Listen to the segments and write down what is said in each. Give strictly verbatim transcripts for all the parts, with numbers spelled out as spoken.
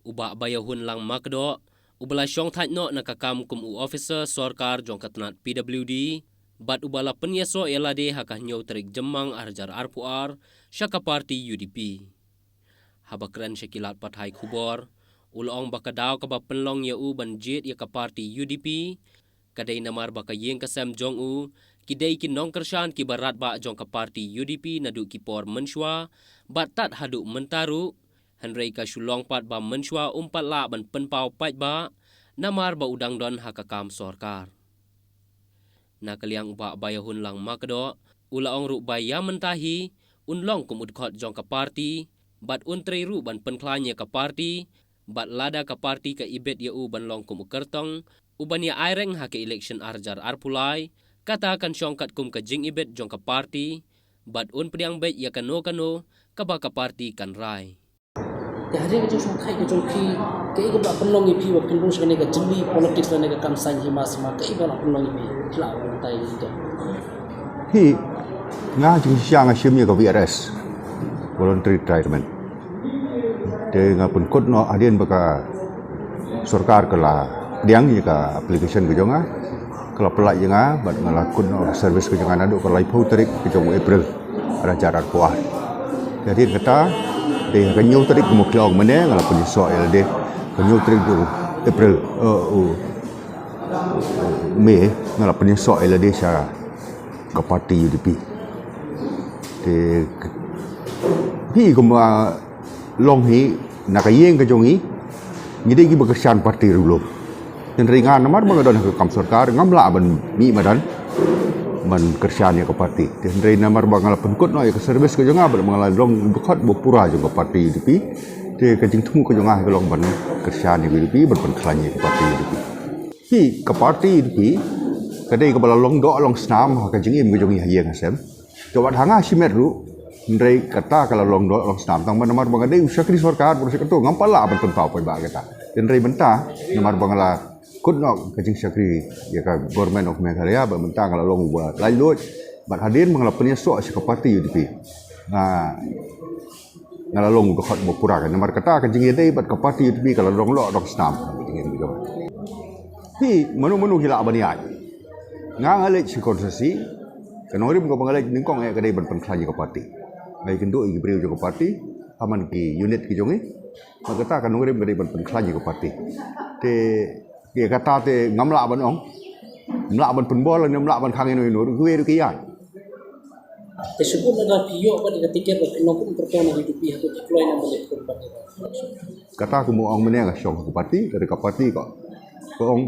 U Bah Baiahunlang Makdoh, uba la shong thait noh na ka kam kum u officer sorkar jong ka tnat P W D, bad uba la pynïasoh ïa lade ha ka hynñiew tarik Jymmang arhajar arphew ar, sha ka parti U D P. Haba kren sha ki lad pathai khubor, u la ong ba ka daw kaba pynlong ïa u ban jied ïa ka parti U D P, ka dei namar ba ka ïing ka sem jong u, ki dei ki nongkyrshan kiba radbah jong ka parti U D P naduh ki por mynshuwa, bad tad haduh mynta ruh, hynrei ka shu long pat ba mynshuwa um pat lah ban pynpaw paidbah, namar ba u dang don ha ka kam sorkar. Na ka liang u Bah Baiahunlang Makdoh, u la ong ruh ba ïa mynta hi, un long kum u dkhot jong ka parti, bad un trei ruh ban pynkhlaiñ ïa ka parti, bad lada ka parti ka ibit ïa u ban long kum u kyrtong, u ban ïa aireng ha ka election arhajar arphew lai, kata kan shong katkum ka jingibit jong ka parti, bad un pdiang beit ïa kano kano, kaba ka parti kan rai. Te hadien ka jingshong thait ka jong phi, kaei kaba la pynlong ïa phi ba phin rung sha kane ka jingli politics lane ka kam saiñ hima sima, kaei ba la pynlong ïa phi, phi lah ban batai ïa ka. Hi, nga jingshisha nga shim ïa ka V R S, voluntary retirement. Te nga pynkut noh hadien ba ka sorkar ka la pdiang ïa ka application ka jong nga, ka la pyllait ïa nga, bad nga la kut noh service ka jong nga naduh ka laiphew tarik ka jong u April, arhajar arphew ar. Te hadien kata, dei ha ka hynñiew tarik, kumba phi ong mynne, nga la pynïasoh ïa lade, ka hynñiew tarik u April, eh, u, u May, nga la pynïasoh ïa lade sha ka parti U D P. Te, hi kumba long hi, na ka ïing ka jong ngi, ngi dei kiba kyrshan parti ruh lum. Hynrei nga namar ba nga don ha ka kam sorkar, ngam lah ban mih madan ban kyrshan ïa ka parti. Te hynrei namar ba nga la pynkut noh ïa ka service ka jong nga, bad ba nga la long u dkhot ba pura jong ka parti U D P. Te ka jingthmu ka jong nga ka long ban kyrshan ïa ka U D P, ban pynkhlaiñ ïa ka parti U D P. Hi, ka parti U D P ka dei kaba la long doh long snam ha ka jingim ka jong ngi ha ïing ha sem. Te wat ha nga shimet ruh, hynrei kata ka la long doh long snam, tang ba namar ba nga dei u shakri sorkar, bad shakri to ngam pat lah ban pynpaw paidbah kata. Hynrei mynta, namar ba nga la kut noh ka jingshakri ïa ka Government of Meghalaya, bad mynta nga la long uba laitluid, bad hadien ba nga la pynïasoh sha ka parti U D P, nga, nga la long u dkhot ba pura, namar kata ka jingïadei bad ka parti U D P ka la long doh long snam. Hi, mano mano ki lah ban ïaid. Nga nga leit sha constituency, ka nongrim kaba nga leit nyngkong eh ka dei ban pynkhlaiñ ïa ka parti. Nga ïakynduh ïa ki briew jong ka parti, ha man ki unit ki jong ngi. Bad kata ka nongrim ka dei ban pynkhlaiñ ïa ka parti. Te, ïa kata te ngam lah ban ong, ngam lah ban pynbor, ngam lah ban khang ïano ïano ruh, kiwei ruh ki ïaid. Te shu bun lada phi ïoh bad ïa ka tiket ba phin long kum u kyrtong na U D P, hato phi kloi ne em ban leit kum bad ïa ka? Kata kumba ong mynne, nga shong ha ka parti, lada ka parti ka, ka ong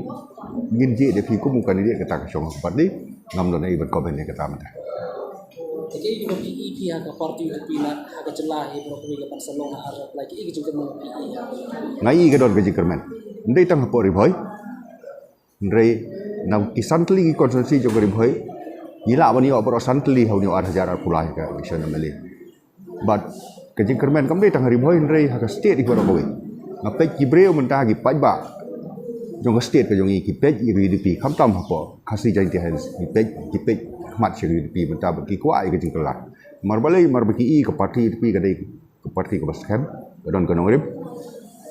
ngin jied ïa phi kum u candidate, kata ka shong ha ka parti, ngam don ei ban comment ïa kata mynta. Te kaei kaba phi i phi ha ka parti U D P, na ha ka jylla hi baroh kawei ka ban sa long ha arhajar arphew lai, kaei ka jingkyrmen ba phi i ha? Nga i ka don ka jingkyrmen. Ym dei tang hapoh Ri Bhoi. Hynrei na ki san tylli ki constituency jong ka Ri Bhoi, ngi lah ban ïoh baroh san tylli ha une u arhajar arphew lai ka election M L A. Bad ka jingkyrmen kam dei tang ha Ri Bhoi, hynrei ha ka state hi baroh kawei. Nga peit ki briew mynta, ki paidbah jong ka state ka jong ngi ki peit ïa ka U D P, khamtam hapoh Khasi Jaintia Hills, ki peit, ki peit khmat sha ka U D P mynta bad ki kwah ïa ka jingkylla. Namar balei? Namar ba ki i ka parti U D P ka dei ka parti kaba skhem, ka don ka nongrim,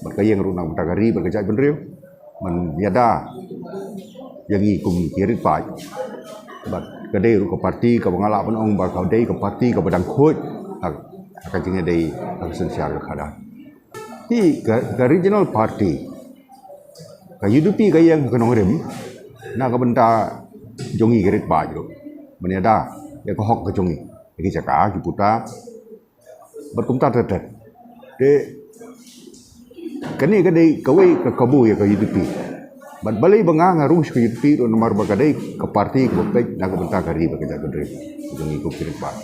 bad ka ïeng ruh na ka bynta ka ri bad ka jaitbynriew, ban ïada ïa ngi kum ki rit paid. Bad ka dei ruh ka parti kaba nga lah ban ong ba ka dei ka parti kaba dang khuid ha, ha ka jingïadei ha ka synshar ka khadar. Hi, ka, ka regional party, ka U D P ka ïeng ha ka nongrim na ka bynta jong ngi ki rit paid ruh, ban ïada ïa ka hok ka jong ngi, ïa ki jaka, ki puta, bad kumta ter ter. Te kane ka dei kawei ka kabu ïa ka U D P. Bad balei ba nga nga rung sha ka U D P ruh, namar ba ka dei ka parti kaba peit na ka bynta ka ri bad ka jaitbynriew jong ngi kum ki rit paid.